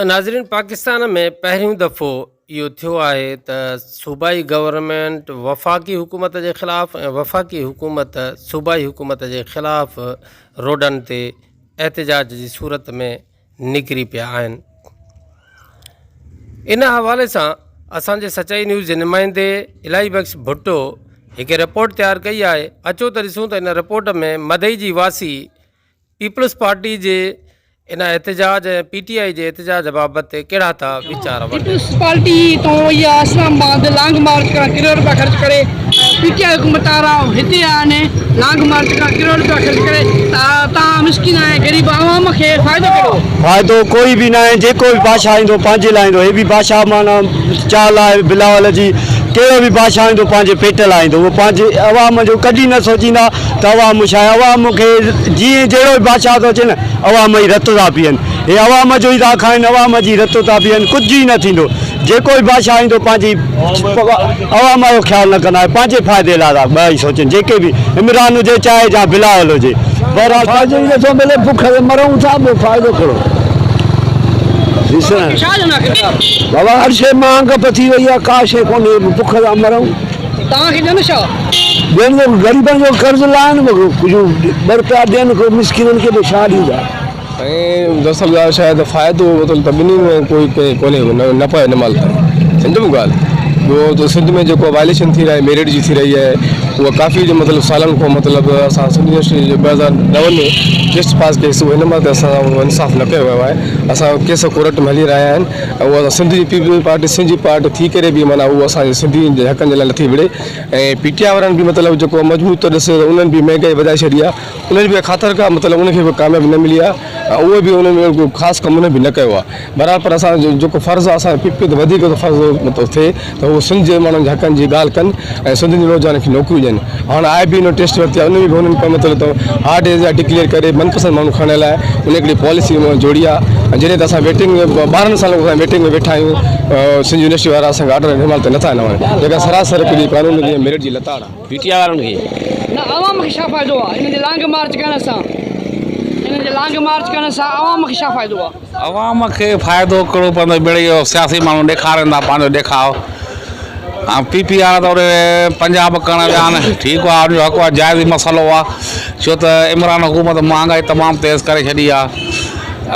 ناظرين پاڪستان ۾ پهريون دفعو اهو ٿيو آهي ته صوبائي گورنمينٽ وفاقي حڪومت جي خلاف ۽ وفاقي حڪومت صوبائي حڪومت جي خلاف روڊن تي احتجاج جي صورت ۾ نڪري پيا آهن ان حوالي سان اسان جي سچائي نيوز جي نمائندي الاهي بخش ڀٽو هڪ رپورٽ تيار ڪئي آهي اچو ته ڏسون ته ان رپورٽ ۾ مدئي جي واسي پيپلز پارٽي جي ان احتجاج ۽ پي ٽي آء جي احتجاج بابت ڪهڙا ٿا ويچار ونڊين. پيپلز پارٽي تون اها اسلام آباد لانگ مارچ ڪرڻ ڪروڙ روپيا خرچ ڪري پي ٽي آء حڪومت وارا هتي آيا آهن لانگ مارچ ڪرڻ ڪروڙ روپيا خرچ ڪري ته تان مسڪين ۽ غريب عوام کي فائدو ڪهڙو. فائدو ڪوئي به ناهي جيڪو به بادشاهه ايندو پنهنجي لاء ايندو هي به بادشاهه معنيٰ چال آهي بلاول جي ڪهڙو به بادشاهه ايندو پنهنجي پيٽ لاء ايندو اهو پنهنجي عوام جو ڪڏهن نه سوچيندا ته عوام ڇا آهي عوام کي جيئن جهڙو به بادشاهه ٿو اچي نه عوام جي رت ٿا پيئن هي عوام جو ئي ٿا کائن عوام جي رت ٿا پيئن ڪجهه ئي نه ٿيندو جيڪو به بادشاهه ايندو پنهنجي عوام جو خيال نه ڪندا پنهنجي فائدي لاء ٿا ٻئي سوچن جيڪي به عمران هجي چاهي يا بلاول هجي بهرحال فائدو ئي نٿو ملي بک تي مرون ٿا ٻيو فائدو ڪهڙو بابا هر شي مهانگ ٿي وئي آهي ڪا شي ڪونهي بک تان مرون توهان کي ڏين ڇا؟ ڏين ته غريبن جو قرض لاهن ڪجهه ٻه رپيا ڏين ڪو مسڪينن کي به ڇا ڏيندا. سائين دراصل ڳالهه ڇا آهي ته فائدو مطلب ته ٻنهي ۾ ڪوئي ڪنهن ڪونهي نه پيو هن مهل تائين سمجهيو ڳالهه ٻيو ته سنڌ ۾ جيڪو وائليشن ٿي رهي آهي ميرٽ جي ٿي رهي آهي اها ڪافي جو مطلب سالن کان مطلب اسان سنڌ يونيورسٽي جو 2009 ۾ ٽيسٽ پاس ڪئي سي هن مهل تائين اسان سان انصاف نه ڪيو ويو آهي اسان جو ڪيس ڪورٽ ۾ هلي رهيا آهن ۽ اها سنڌ جي پيپلز پارٽي سنڌ جي پارٽي ٿي ڪري به معنيٰ اهو اسان جي سنڌين جي حقن جي لاء نٿي وڙهي ۽ پي ٽي آء وارن به مطلب جيڪو مجموعي طور ڏسجي ته انهن به مهنگائي وڌائي ڇڏي آهي انهن به خاطر ڪا مطلب انهن کي به ڪاميابي نه ملي آهي ۽ اهي به انهن ۾ ڪو خاص ڪم انهن به نه ڪيو آهي بهرحال پر اسان جو جيڪو فرض آهي اسان جي پي پي تي وڌيڪ ٿو فرض مطلب ٿئي ته هو سنڌ جي ماڻهن جي حقن جي ڳالهه ڪن ۽ سنڌ جي نوجوانن کي نوڪريون ڏين هاڻ آء بي ان ٽيسٽ ورتي آهي ان ۾ به هنن مطلب ته هارڊ ايريا ڊڪليئر ڪري من پسند ماڻهو کڻڻ لاء ان هڪڙي پاليسي جوڙي آهي ۽ جڏهن ته اسان ويٽنگ ۾ 12 سالن کان ويٽنگ ۾ ويٺا آهيون سنڌ يونيورسٽي وارا اسان کي آرڊر هن مهل تائين نٿا ڏنا وڃن جيڪا سراسر هڪڙي قانون جي ميرٽ جي لتاڙ آهي. پي ٽي آء وارن کي. نه عوام کي ڇا فائدو آهي انهن جي لانگ مارچ ڪرڻ سان انهن جي لانگ مارچ ڪرڻ سان عوام کي ڇا فائدو آهي. عوام کي فائدو ڪهڙو پوندو مڙئي اهو سياسي ماڻهو ڏيکارين ٿا پنهنجو ڏيکاء ۽ پي پي وارا ته اوڏي پنجاب ڪرڻ ويا آهن ٺيڪ آهي ان جو حق آهي جائز مسئلو آهي ڇو ته عمران حڪومت مهانگائي تمام تيز ڪري ڇڏي آهي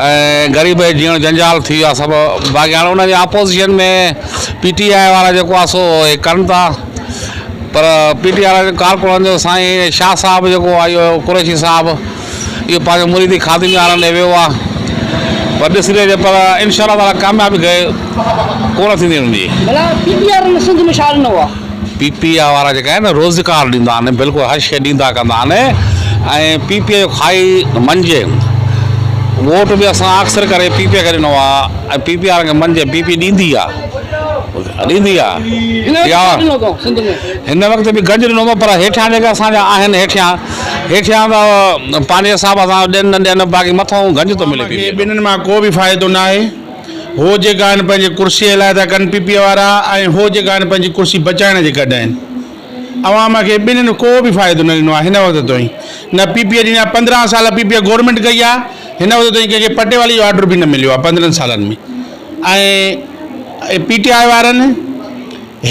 ۽ غريب جو جيئڻ جنجال ٿي ويو آهي سڀ باقي هاڻي ان جي اپوزيشن ۾ پي ٽي آء وارا جيڪو آهي سو هي ڪن ٿا پر پي ٽي آء وارن ڪارڪنن جو سائين شاهه صاحب جيڪو آهي اهو قريشي صاحب اهو پنهنجو مريدي خادم يارن ڏي ويو آهي پر ڏسي رهجي پر انشاء الله تعالي ڪاميابي ڪونه ٿيندي انهن جي. ڀلا P P are in Sindh ۾ ڇا ڏنو آ. پي پي آء وارا جيڪا آهن روزگار ڏيندا آهن بلڪل هر شيء ڏيندا ڪندا آهن ۽ پي پي جو کائي منجي ووٽ به اسان اڪثر ڪري پي پي کي ڏنو آهي ۽ پي پي وارن کي منجي پي پي ڏيندي آهي ڏيندي آهي هن وقت به گنج ڏنو پر هيٺيان جيڪا اسان جا آهن هيٺيان هيٺيان ته پنهنجي حساب سان ڏين نه ڏين باقي مٿئون گنج ٿو ملي پي پي ٻنهين مان ڪو به فائدو ناهي هو جيڪا آهن پنهنجي ڪرسي لاء ٿا ڪن پي پي وارا ۽ هو جيڪا آهن پنهنجي ڪرسي بچائڻ جي ڪڍ آهن عوام کي ٻنهين ڪو به فائدو نه ڏنو آهي هن وقت تائين نه پي پي ڏنا 15 سال پي پي گورنمينٽ ڪئي آهي هن وقت تائين ڪنهن کي پٽيوالي جو آرڊر به نه مليو آهي 15 سالن ۾ ۽ پي ٽي آء وارن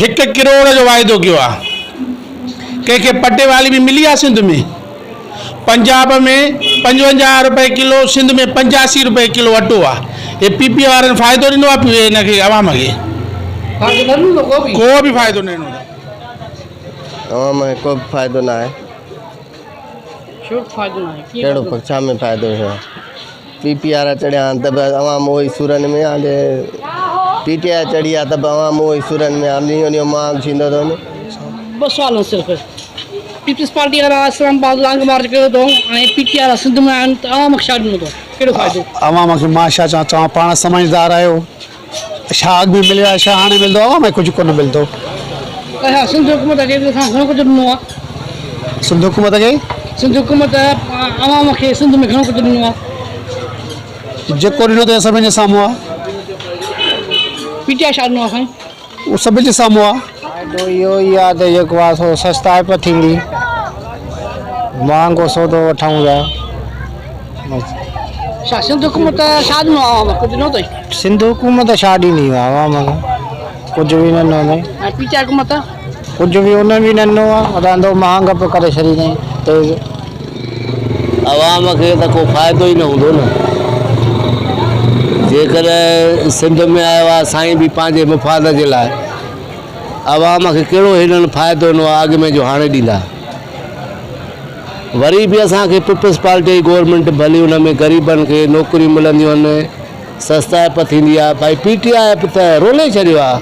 هڪ ڪروڙ جو واعدو ڪيو آ ڪنهن کي پٽيوالي به ملي آ سنڌ ۾ پنجاب ۾ 55 روپئي ڪلو سنڌ ۾ 85 روپئي ڪلو اٽو آ هي پي پي وارن فائدو ڏنو آ هن کي عوام کي ڪو به فائدو نه ڏنو عوام کي ڪو به فائدو نه آهي ڪهڙو ڇا ۾ فائدو ٿيو پي پي وارا چڙهيا آهن ته به عوام اهو ئي سورن ۾ آهي جي پي ٽي آء چڙهي آهي ته به عوام اهو ئي سورن ۾ آهي ڏينهون ڏينهن مهانگ ٿيندو ٿو وڃي. ٻه سوال آهن صرف پيپلز پارٽي وارا اسلام آباد لانگ مارچ ڪيو اٿئون ۽ پي ٽي آء وارا سنڌ ۾ آيا آهن ته عوام کي ڇا ڏنو اٿئون ڪهڙو فائدو. عوام کي مان ڇا چوان توهان پاڻ سمجهدار آهيو ڇا اڳ ۾ مليو آهي ڇا هاڻي ملندو عوام کي ڪجهه ڪونه ملندو. اها سنڌ حڪومت کي به اسان گهڻو ڪجهه ڏنو آهي. سنڌ حڪومت کي؟ سنڌ حڪومت عوام کي سنڌ ۾ گهڻو ڪجهه ڏنو آهي. جيڪو ڏنو اٿئي سڀني جي سامهون آهي. پي ٽي آء ڇا ڏنو آهي سائين؟ اهو سڀني جي سامهون آهي. فائدو اهو ئي آهي ته جيڪو آهي سو سستائپ ٿيندي مهانگو سودو وٺون ٿا بس. ڇا سنڌ حڪومت ڇا ڏنو عوام کي ڪجهه ڏنو اٿئي؟ سنڌ حڪومت ڇا ڏيندي عوام کي ڪجهه به نه ڏنو اٿئي. ۽ پي ٽي آء حڪومت؟ ڪجهه به ان به نه ڏنو آهي رهندو مهانگ به ڪري ڇڏي اٿئي تيز. عوام کي ته ڪو فائدو ئي نه هوندو نه جيڪڏهن سنڌ ۾ آيو آهي سائين به پنهنجي مفاد جي لاء عوام کي ڪهڙو هنن فائدو ڏنو آهي اڳ ۾ جو هاڻي ڏيندا. وري به اسان کي پيپلز پارٽي جي گورنمينٽ ڀلي ان ۾ غريبن کي نوڪريون ملنديون آهن سستائپ ٿيندي آهي ڀائي پي ٽي آء به ته رولي ڇڏيو آهي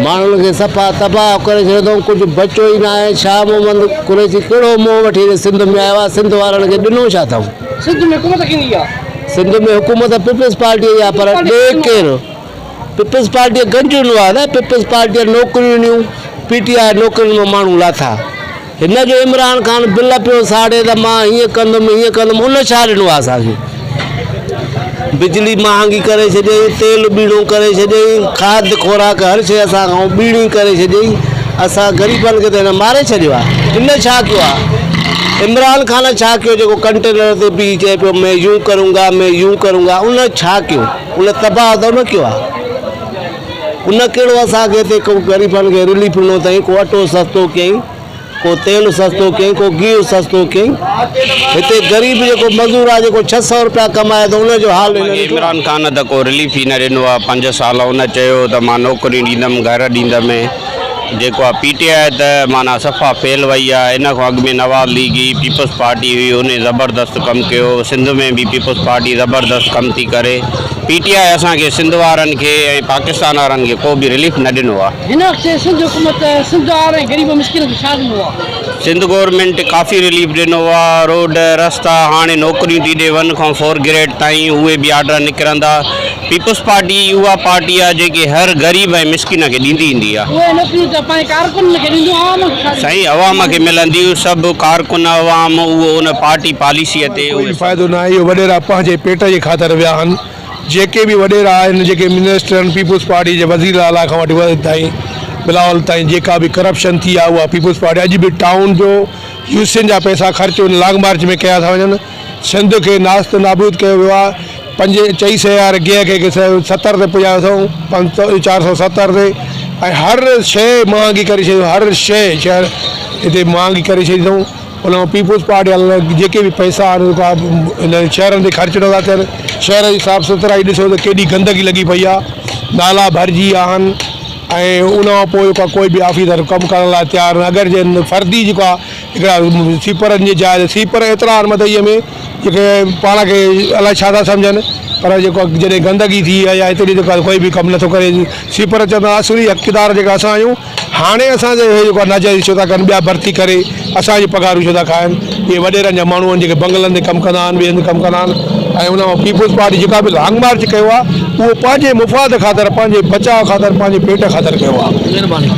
ماڻهن کي صفا تباهه ڪري ڇڏيو اٿئون ڪجهه بچو ئي ناهي شاهه محمد قريشي ڪهڙو منهن وٺي هتي سنڌ ۾ آيو آهي سنڌ وارن کي ڏنو ڇا اٿئون. سنڌ ۾ حڪومت ڪنهن جي آهي؟ سنڌ ۾ حڪومت پيپلز پارٽي جي آهي پر ڏي ڪير؟ پيپلز پارٽيء گنج ڏنو آهي نه پيپلز پارٽيء نوڪريون ڏنيون پي ٽي آء نوڪرين مان ماڻهو لاٿا هن جو عمران خان بل پيو ساڙي ته مان هيئن ڪندم هيئن ڪندم ان ڇا ڏنو آهي اسان کي بجلي مهانگي ڪري ڇڏيائين تيل ٻيڻو ڪري ڇڏيائين کاڌ خوراڪ هر شيء اسان کان ٻيڻي ڪري ڇڏيائين اسان غريبن کي ته هن ماري ڇڏيو آهي هن ڇا ڪيو آهي عمران خان ڇا ڪيو جيڪو ڪنٽينر تي بيهي چئي پيو مين يون ڪرون گا مين يون ڪرون گا ان ڇا ڪيو ان تباهه ته ان ڪيو آهي ان ڪهڙو اسان کي هتي ڪو غريبن کي رليف ڏنو اٿائين ڪو اٽو سستو ڪيائين ڪو تيل سستو ڪيائين ڪو گيهه سستو ڪيائين هتي غريب جيڪو مزور آهي جيڪو 600 روپيا ڪمائي ٿو ان جو حال هن ڏٺو. عمران خان ته ڪو رليف ئي نه ڏنو آهي 5 سال ان چيو ته مان نوڪريون ڏيندم گهر ڏيندم جيڪو آ پي ٽي آء ته معنيٰ صفا فيل وئي آ ان کان اڳ ۾ نواز ليگ هئي پيپلز پارٽي هئي انهي زبردست ڪم ڪيو سنڌ ۾ به پيپلز پارٽي زبردست ڪم ٿي ڪري پي ٽي آء اسان کي سنڌ وارن کي ۽ پاڪستان وارن کي ڪو به رليف نه ڏنو آ. هن وقت سنڌ حڪومت سنڌ وارن ۽ غريب مسڪينن کي ڇا ڏنو آ؟ سنڌ گورنمينٽ ڪافي رليف ڏنو آ روڊ رستا هاڻي نوڪريون ٿي ڏي ون کان فور گريڊ تائين اهي به آرڊر نڪرندا پيپلز پارٽي ئي اها پارٽي آ جيڪي هر غريب ۽ مسڪين کي ڏيندي ايندي آ. اهي نوڪريون ته پنهنجي ڪارڪنن کي ڏينديون عوام کي ڇا ڏينديون. سائين عوام کي ملنديون سڀ ڪارڪن عوام اهو ان پارٽي پاليسي تي ڪوئي اهي به سڀ. فائدو ناهي اهي وڏيرا پنهنجي پيٽ جي خاطر ويا آهن جيڪي به وڏيرا آهن جيڪي منسٽر آهن پيپلز پارٽي جي وزير اعليٰ کان وٺي تائين بلاول تائين جيڪا به ڪرپشن ٿي آهي اها پيپلز پارٽي اڄ به ٽائون جو يوسين جا پئسا خرچ ان لانگ مارچ ۾ ڪيا ٿا وڃن سنڌ کي ناست نابود ڪيو ويو آهي پنج چئي سيار گيهه کي 70 تي پڄايو اٿئون پنج 470 تي ۽ هر شيء مهانگي ڪري ڇڏي هر شيء شهر هتي مهانگي ڪري ڇڏي اٿئون ان کان پيپلز پارٽي وارن جيڪي به پئسا آهن هن شهرن تي خرچ نٿا ٿين شهر جي صاف سٿرائي ڏسو ته ڪيڏي گندگي لڳي پئي آهي نالا ڀرجي ويا آهن ۽ ان کان پوء جيڪو آهي ڪوئي به آفيسر ڪم ڪرڻ لاء تيار نه اگر جي فردي جيڪو آهي هڪڙا سوئپرن جي جاء تي سوئپر ايترا آهن مدئيء ۾ جيڪي پاڻ کي الائي ڇا ٿا سمجهن پر جيڪو جڏهن گندگي ٿي آهي يا هتي جيڪو ڪوئي به ڪم نٿو ڪري سوئپر چوندا اصلي حقدار جيڪا اسان آهيون هاڻي اسان جي هي جيڪو ناجائزي ڇو ٿا ڪن ٻيا ڀرتي ڪري اسان جي پگهارون ڇو ٿا کائن اهي وڏيرن جا ماڻهو آهن جيڪي بنگلن تي ڪم ڪندا آهن ٻين هنڌ ڪم ڪندا آهن ۽ ان مان پيپلز پارٽي جيڪا به لانگ مارچ ڪيو آهي اهو پنهنجي مفاد خاطر پنهنجي بچاء خاطر پنهنجي پيٽ خاطر ڪيو آهي. مهرباني.